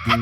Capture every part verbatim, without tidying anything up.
Kumne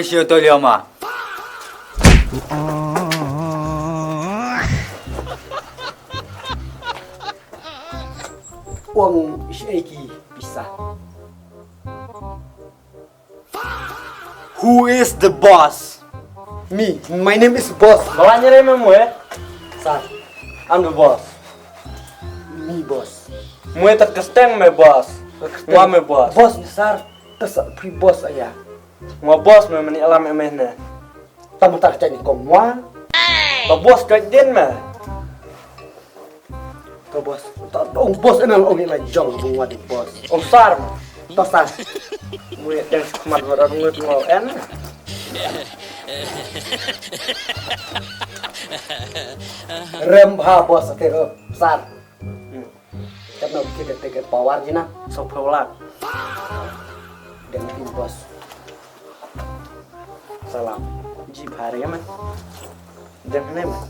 shi to liama. Wang shi aiki pisa. Who is the boss? Me, my name is boss. Bawa nyere me mue. Sir, I'm the boss. Me boss. Mue tak kesteng me boss. Kesteng. Wa me boss. Boss ni sir, tas pre boss aya. Wa boss me meni alam me ne. Tama tak cani komwa. Ba boss ka din me. To boss. To, to, ong boss enal ong ila jong bung wadi boss. Ong sar. To sar. Mui yang khmat wara ngut mau en. Rem ha boss ate ro sar. Kat na bukit kat kat power jina. Sopro lak. Deng pin boss. Salam. Ji phare man. Deng ne man.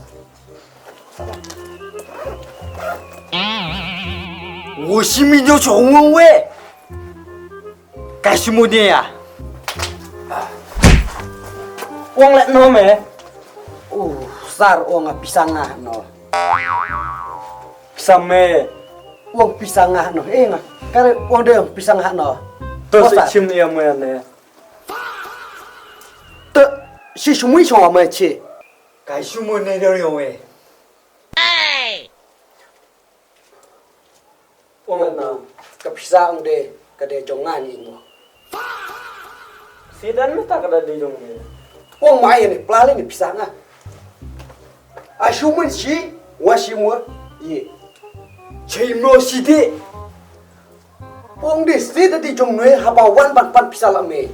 Wo shi mi nyo chong wong we. Ka shi mo ne ya. Wong le no me. Uh, sar wong a pisang ah no. Pisang me. Wong pisang ah no. Eh nga. Kare wong de pisang ah no. To se chim ya me ne. To si sumui chong me chi. Ka shi mo ne de yo we. Ong na, ka pisa ong de, ka de jong nga ni mo. Si dan me ta ka de jong me. Ong mai ni pla le ni pisa nga. A shu mun shi, wa shi mo, ye. Chei mo shi de. Ong de si de jong me, haba wan ban pan pisa la me.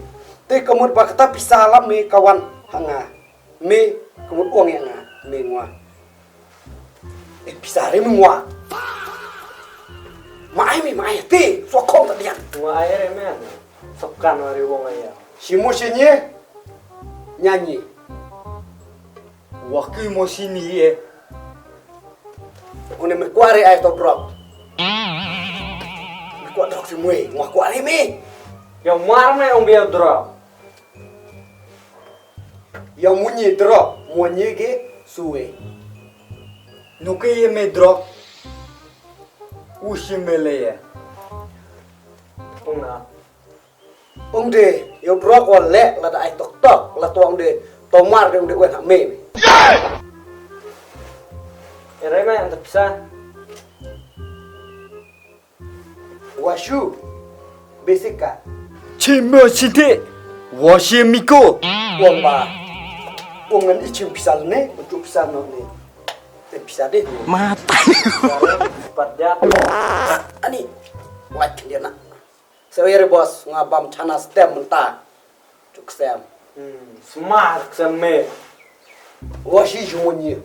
Te ka mut ba ka ta pisa la me, ka wan ha nga. Me, ka mut ong ya nga, me ngwa. E pisa re me ngwa. Ma ai me, ma ai te, so khom ta dian. Ngwa ai re me. So kan wa re wong ai ya. Shi mo shi nye. Nya nye. Wa ki mo shi ni ye. Ong ne me kwa re ai to drop. Me kwa drop shi mo e, ngwa kwa re me. Ya mar me ong be drop. Ya munyi drok, munyi ge suwe. Nuke ye me drok. Ushi me le ye. Ong na. Ong de, ya drok wa le, la da ai tok tok, la tuang de, tomar de, ong de wen ha me. Ere me anta pisa. Washu. Besika. Chimo chite. Washi miko. Wong ba. Wong ngan ichim pisal ne, untuk pisal no ne. Te pisal de. Mata. Pat dia. Ani. Wat dia na. Sawyer boss nga bam chana stem menta. Tuk sem. Hmm, smart sem me. Washi jumonye.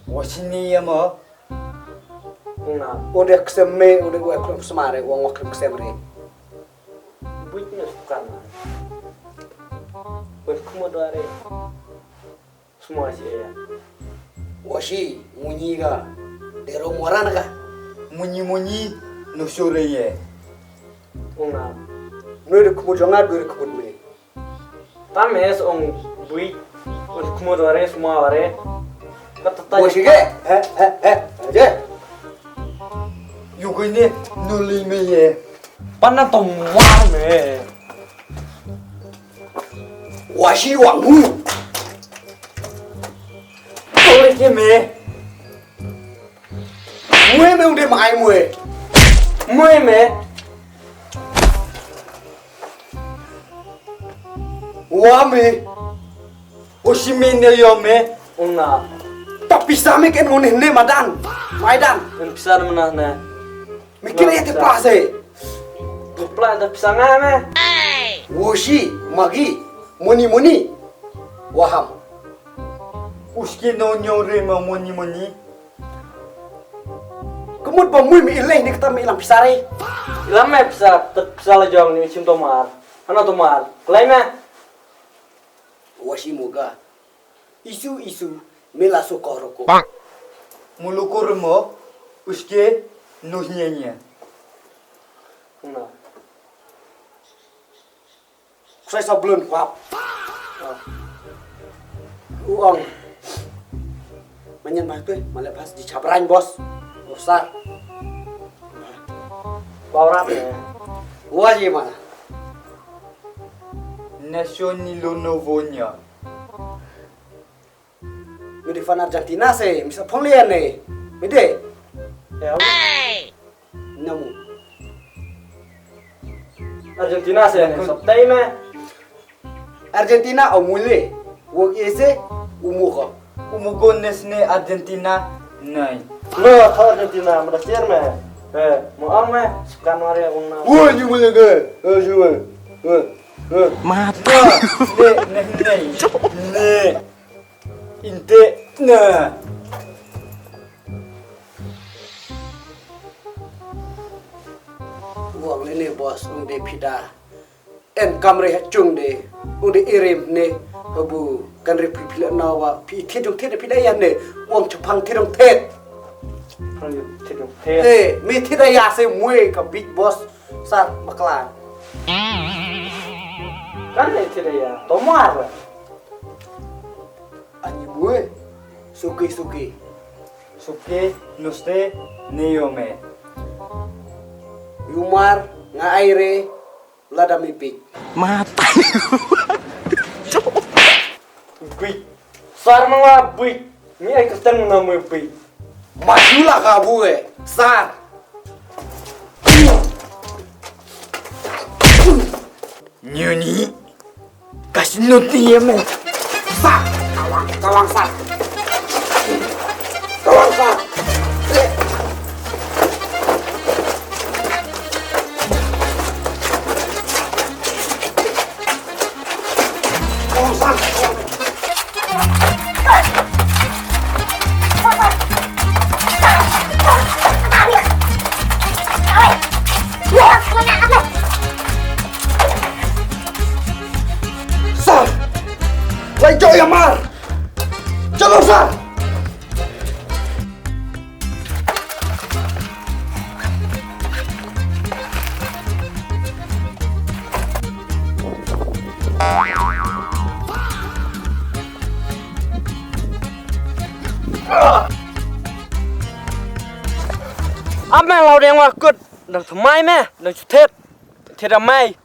Washi ni ya mo. Nga. Ode ksem me, ode wa klem smare, wa ngwa klem ksem re. Buit ne sukan. Wa kmo dare. Smua si ya. Washi, munyi ka. Dero muaran ka. Munyi munyi, no sore ye. Nga. No de kmo jonga, no de kmo me. Tam es ong bui. Ong kmo dore smua ore. Kata ta. Washi ke? Eh, eh, eh. Aje. Yu ko ne, no li me ye. Pana to muar me. Washi wang hu. Ore ke me. Mue me unde mai mue. Mue me. Wa me. O shi me ne yo me. Ong na. Ta pisa me ken ngone ne madan. Maidan. Em pisa me na ne. Me kira te pla se. Pla ta pisa nga me. Wo shi magi. Moni moni. Waham. Uski no nyo re ma moni moni. Kemut ba mui me ilai ne kata me ilang pisa re. Ilang me pisa, pisa la jong ni chim tomar. Ana tomar. Klai me. Wa shi moga. Isu isu me la so ko roko. Mulukur mo uske nuhnya nya. Na. Ksai sa blun wap. Uang. Manyan ba tu, male pas di chabrang bos. Bosar. Baurat ya. Wa ji mana. Nacion ni lo novonya. Mede fan Argentina se, misa phong lian ne. Mede. Ya. Namu. Argentina se ne, sabtai me. Argentina omule. Wok ese umuko. Umugo nesne Argentina nai. Lo kha Argentina mada siar me. Eh, mo ang me, sekan wari ang na. Wo ni mule ke. Eh, juwe. Eh, eh. Mata. Ne, ne, ne. Ne. Inte na. Wang ne ne bos ung de pida. En kamre ha chung de. Ung de irim ne. Habu kan re phi phi na wa phi thi jong thi de pida ya ne. Wang chapang thi jong thi. Thi jong thi. Eh, mi thi da ya se mui ka big boss sar bakla. Kan ne thi da ya. Tomar. Ani mue. Suki suki. Suki nuste niyome. Yumar nga aire lada mi big. Mata. Big. Sar manga big. Ni ai kesteng na mi big. Masula ka bue. Sar. Nyuni. Kasih nuti ya me. Sa, kawang, kawang sa. Kawang sa. Kawang sa. Sir! Lai jauh ya mar! Jalur sir! Ap me lau deng wa kut dang thamai me dang chutet. Thied da mai.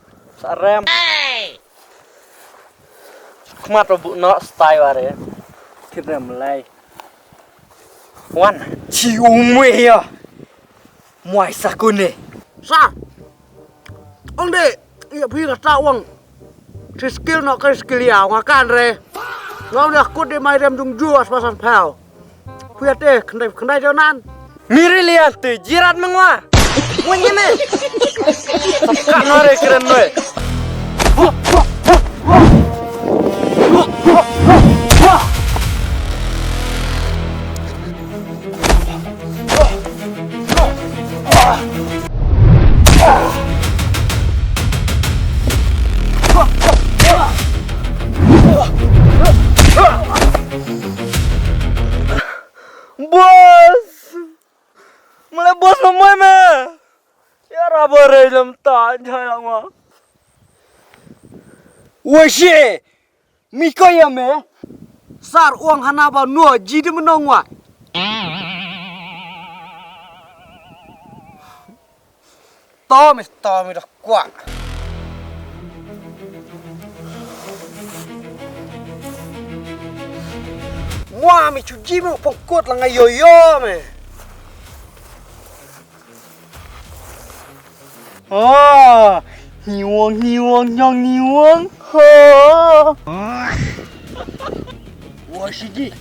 Sa rem. Khmat ba bu no style ware. Thied rem lai. Wan. Chi u mwe ya. Muai sa kune. Sa. Ong de. Iya phi kata wang. Si skill no ka skill ya. Ngakan re. Ngau dah kut de mai rem dung ju as pasan pau. Khuya te khendai khendai jauh nan. Miri lian te jirat mengwa. Wanya me. Ka no re keren no. Boss! Mula boss mo mai me. Ya raba re jam ta jaya ma. Weshe, mi ko ya me. Sar uang hana ba no ji de menong wa. To me, to me dah kuat. Mua me chuji me pongkot la ngai yo yo me. Oh, Niwang, niwang, nyang niwang. Ha. Wah, sigi.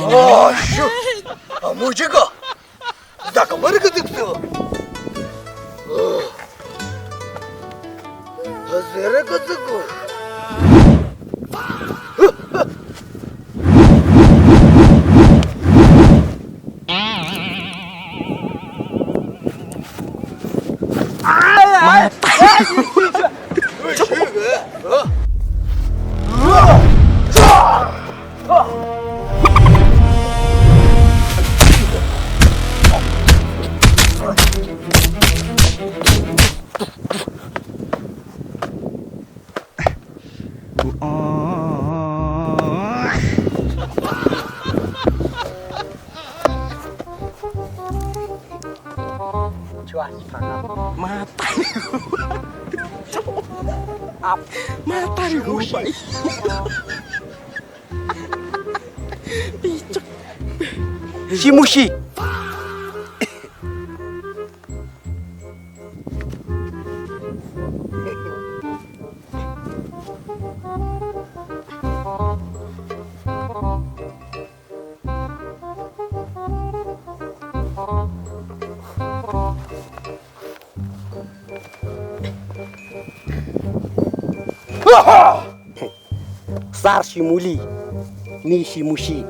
Oh, shit. Amo jaka. Za ka mar ka dik tu. Hazir ka dik. Chua, chua. Mata. Ap. Mata ni gua. Shimushi. Sar shimuli, ni shimushi.